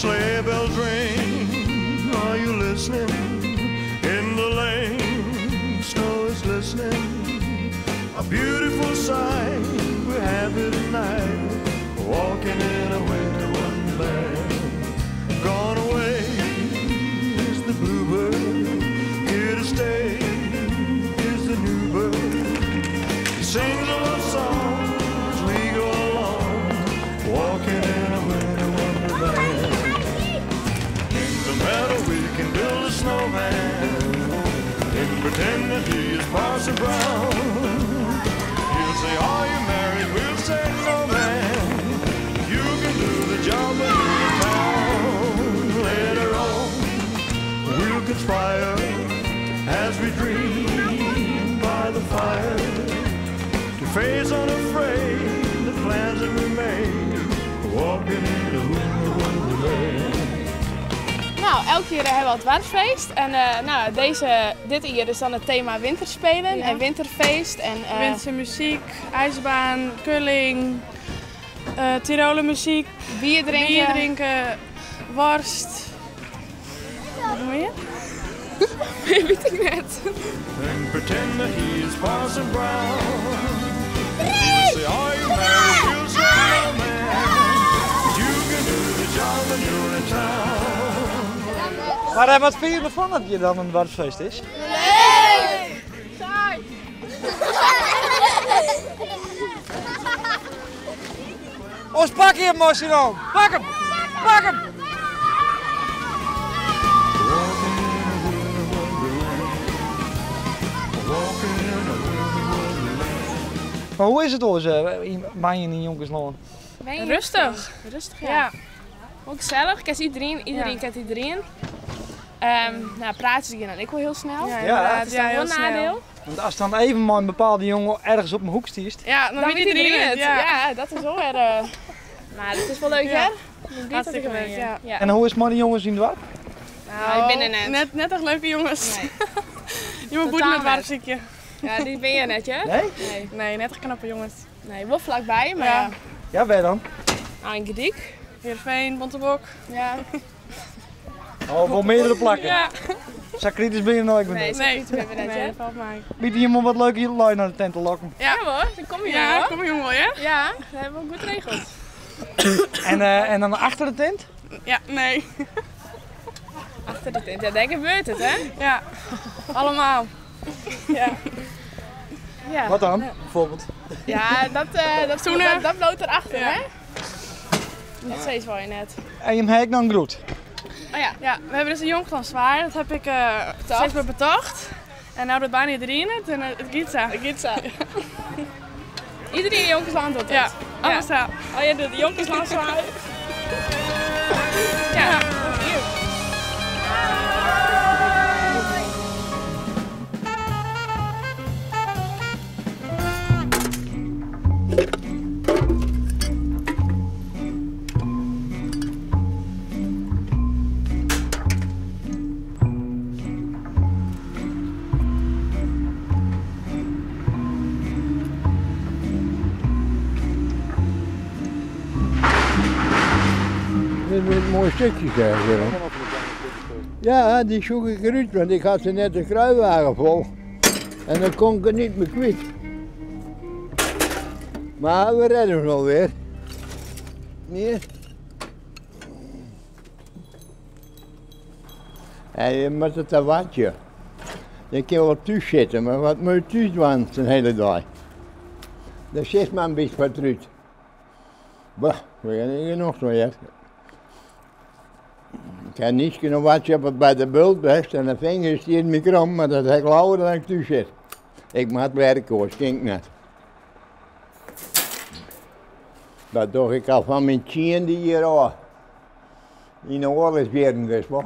Sleigh bells ring, are you listening? In the lane, snow is glistening. A beautiful sight, we're happy tonight, walking in a winter wonderland. Gone away is the bluebird, here to stay is the new bird. He sings a love song as we go along, walking in a winter wonderland. In the meadow we can build a snowman and pretend that he is Parson Brown. He'll say, are you married? We'll say, no, man. You can do the job when you're in town. Later on, we'll conspire as we dream by the fire to face unafraid the plans that we made, walking in a winter wonderland. Nou, elk jaar hebben we het doarpsfeest. En nou, dit jaar is dan het thema winterspelen en winterfeest. En winterse muziek, ijsbaan, curling, Tiroler muziek, bier drinken. bier drinken, worst. Wat doe je? Weet ik net. And pretend that he is Parson Brown. He'll say, are you married? You'll say, no, man. You can do the job when you're in town. Maar wat vind je ervan dat je dan een doarpsfeest is? Leuk! Saai! Ons pak je hem, Marcelo! Pak hem! Pak hem! Maar hoe is het oors in Meijen in Jonkerslân? Meijen? Rustig. Rustig, ja. Ja. Ook gezellig. Ik ken iedereen, iedereen kent iedereen. Nou, praatjes gaan dan ik wel heel snel. Ja, Ja, inderdaad. Dat is Ja, dan heel wel een snel. nadeel. Want als dan even maar een bepaalde jongen ergens op een hoek stiest. Ja, dan Dan weet weet iedereen iedereen het. het. Ja. Ja, dat is wel weer, maar het is wel leuk, Ja. hè? Ik ben blij dat ik Hartstikke er ben, leuk, ja. ja. Ja. En hoe is het met de jongens in het dorp? Nou, ik ben er net. Net echt leuke jongens. Nee. Die moet Totaal boeten met net. waarziekje. Ja, die ben je net, hè? Nee? Nee. Nee, net echt knappe jongens. Nee, wel vlakbij, maar Ja. ja. Ja, waar dan? Nou, in Gediek. Heerenveen, Bontebok. Ja. Oh, wel meerdere plakken. Ja. Sacritus ben je nooit meer. Nee, Nee. Sacritus ben je net, Nee, hè? dat valt mij. Biedt je om wat leuke lui naar de tent te lokken. Ja. Ja hoor, dan kom je Ja, hoor. kom jongen, hè? Ja, dat hebben we goed geregeld. En dan achter de tent? Ja, nee. Achter de tent, ja, daar gebeurt het, hè? Ja, allemaal. Ja. Ja. Wat dan, bijvoorbeeld? Ja, Zoenen. dat bloot erachter, Ja. hè? Dat zei ze wel je net. En je hebt dan groet. Oh ja. Ja, we hebben dus een jong van zwaar. Dat heb ik steeds meer betocht. En nou dat bijna iedereen het en het gaat zo. Het gaat zo. Iedereen in Jonkersland doet het. Ja, alles zo. Oh ja, de Jonkersland zwaar. Ja. Dit is een mooi stukje, zeg, Willem. Ja, die zoek ik eruit, want ik had ze net de kruiwagen vol. En dan kon ik het niet meer kwijt. Maar we redden het wel weer. Hier. En je moet het een watje. Je kan wel thuis zitten, maar wat moet je thuis doen de hele dag? Daar zit maar een beetje wat eruit. Bah, we gaan niet genoeg zo, ja. Ik heb niet kunnen watje op het bij de bult best en de vinger is hier in mijn krom, maar dat heb ik lauwer dan ik thuis zit. Ik moet werken hoor, stink net. Dat doe ik al van mijn 10e jaar af. In de oorlogsjaren dus wel.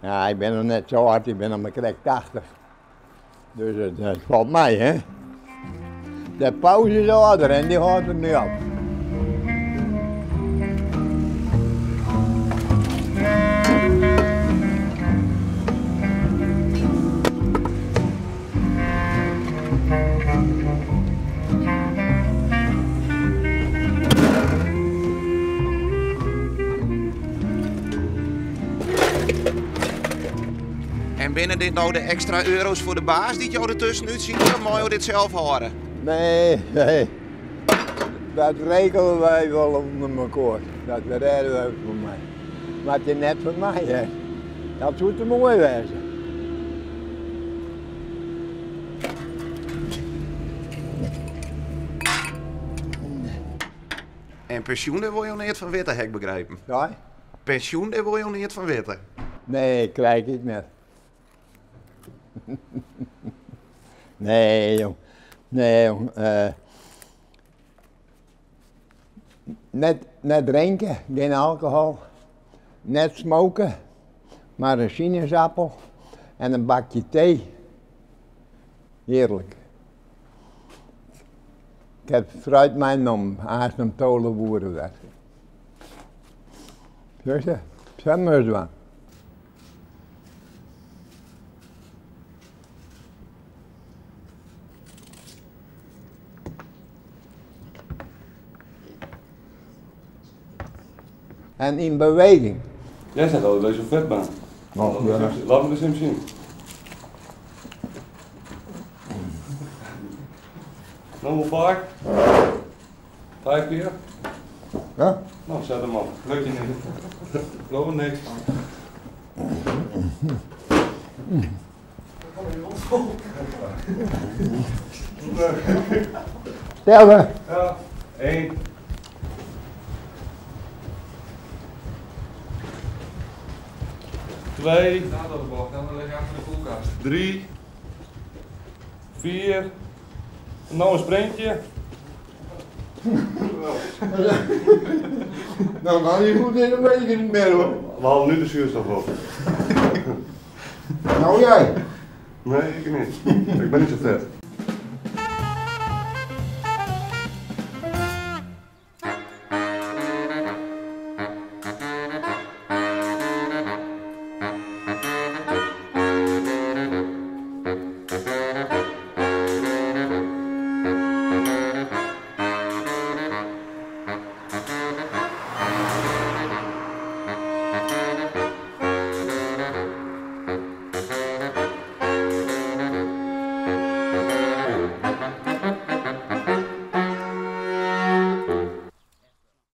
Ja, ik ben nog net zo hard, ik ben nog maar krek 80. Dus het valt mij, hè. De pauze is ouder en die houdt er nu op. En binne dit no de ekstra euro's foar de baas dy't jo der tuskenút sitte of meie jo dit sels hâlde? Nee, nee. Dat regelen wy wol ûnder mekoar. Dat rêde wy wol mei. Mar it is net foar my, hè. Dat soe te moai wêze. En pensjoen, dêr wolle jo neat fan witte, ha ik begrepen. Nee? Pensjoen, dêr wolle jo neat fan witte. Nee, krij ik net. Nee, jong. Nee, jong. Uh, net, net drinken, geen alcohol. Net smoken, maar een sinaasappel en een bakje thee. Heerlijk. Ik heb fruit meinommen, aanst om tolve oere wer. Sa, sa moatst dwaan. En yn beweging. Jij zegt altijd dat je zo vet bent. Oh, ja. Laat me eens even zien. Nou, hoe vaak? Vijf keer? Ja? Nou, zet hem op. Lukt je niet. Geloof niks. Stel me. Ja, één. Twee. Drie. Vier. En nou een sprintje. Nou, kan je goed in de weet ik niet meer hoor. We halen nu de zuurstof op. Nou jij. Nee, ik niet. Ik ben niet zo vet.